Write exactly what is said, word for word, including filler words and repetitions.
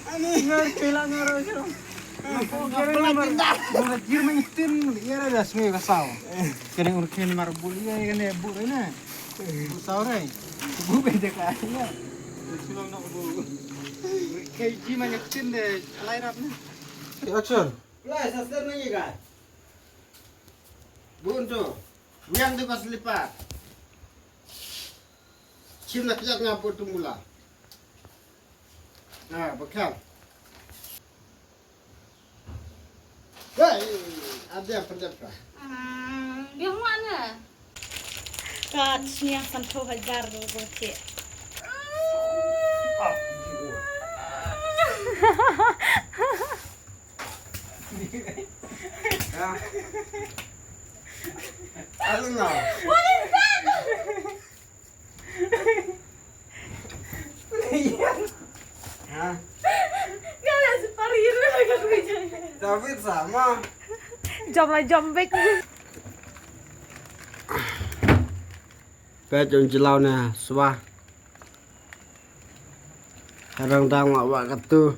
Ani ngar pela ngar. Ngapela mar. Ngapela jir mengtin, iya dah dah semua kasau. Kena urkin mar bul iya kena bul ini. Bul saur ai. Bul beda ka iya. Sulam nak bul. Kaiji mengtin deh alai rap ni. Action. Play, subscribe nangi ka. Bun tu. Wiang tu ka selipar. Chim na kiat nga bun tu mula. Na, bakal. Hei, ada yang pendek ka. Hmm, dia mana? Ka sniang sanphew hajar ruh cik. Ya. Aduh, no. What is that? Ha? Gala separi itu. David sama. Jom lah, jom back. Peit jong jyllaw na shuwa. Ka dang dang wah wah katu.